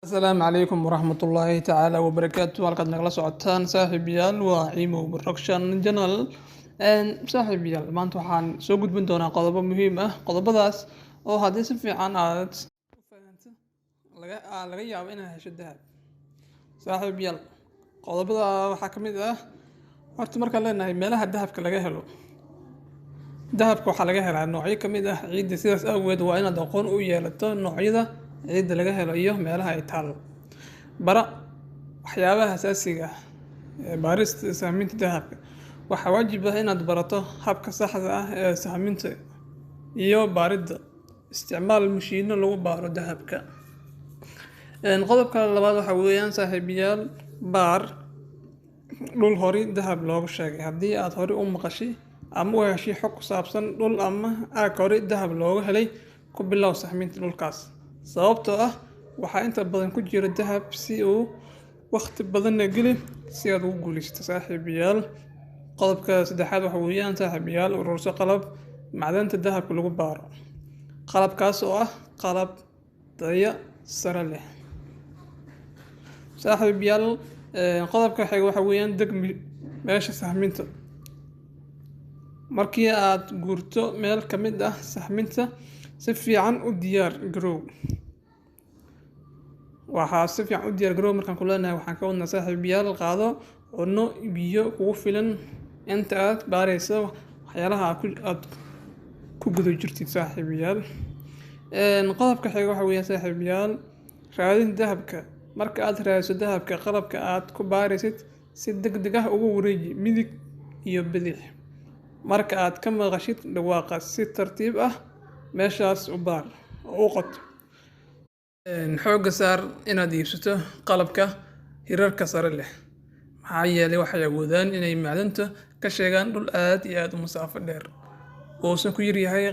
Asalaamu calaykum waraxmatullaahi tacaala wabarakaatu. Halkaad nagala socotaan, saaxiibayaal, waa Ciimow Production Channel. Saaxiibayaal, maanta waxaan soo gudbin doonaa qodobo muhiim ah, qodobadaas oo haddii si fiican aad u fahanto laga yaabo inaad hesho dahab. Saaxiibayaal, qodobada waxaa ka mid ah, horta markaan leenahay meelaha dahabka laga helo, dahabka waxaa laga helaa noocyo ka mid ah ciidda. Sidaas awgeed waa inaad aqoon u yeelato noocyada ciidda laga helo iyo meelaha ay taal. Bara waxyaabaha asaasiga ah ee baarista sahminta dahabka. Waxaa waajib ah inaad barato habka saxda ah ee sahminta iyo baaridda. Isticmaal mashiinno lagu baaro dahabka. Qodobka labaad waxaa weeyaan, saaxiibayaal, baar dhul hore dahab loogu sheegay. Haddii aad hore u maqashay ama u heshay xog ku saabsan dhul ama aag hore dahab looga helay, ku bilow sahminta dhulkaas, sababtoo ah waxaa inta badan ku jira dahab. Si uu waqti badanna geli si aad ugu guuleysato, saaxiibayaal. Qodobka saddexaad waxa weeyaan, saaxiibayaal, ururso qalab macdanta dahabka lagu baaro, qalabkaas oo ah qalab tayo sare leh. Saaxiibayaal, qodobka xiga waxa weeyaan deg meesha sahminta. Markii aad guurto meel ka mid ah sahminta, si fiican u diyaar garow. Waxaa si fiican u diyaar garow markaan ku leenahay, waxaan ka wadnaa, saaxiibayaal, qaado cunno, biyo kugu filan inta aad baarayso waxyaalaha aad ku guda jirtid, saaxiibayaal. Qodobka xiga waxa weeyaan, saaxiibayaal, raadin dahabka. Marka aad raadiso dahabka, qalabka aad ku baaraysid si degdeg ah ugu wareeji midig iyo bidix. Marka aad ka maqashid dhawaaqa, si tartiib ah meeshaas u baar oo u qod. Xoogga saar inaad iibsato qalabka hirarka sare leh, maxaa yeelay waxay awoodaan inay macdanta ka sheegaan dhul aad iyo aad u masaafo dheer, uusan ku yaryahay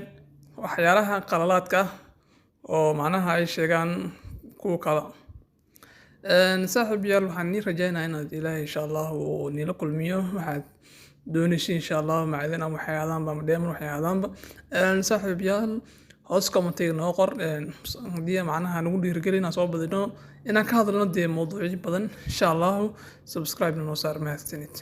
waxyaalaha qalalaadka ah oo macnaha ay sheegaan kuwa kale. Saaxiibayaal, waxaan nii rajaynayaa inaad Ilaahay insha Allah uu niila kulmiyo waxaad doonaysa insha Allah, macdan ama waxay ahaadaanba ama dheeman waxay ahaadaanba. Saaxiibayaal, hoos commentiga noo qor haddii macnaha nagu dhiirigelin inaan soo badino, inaan ka hadalno dee mowduucyo badan insha Allahu. Subscribe noo saar. Mahadsanid.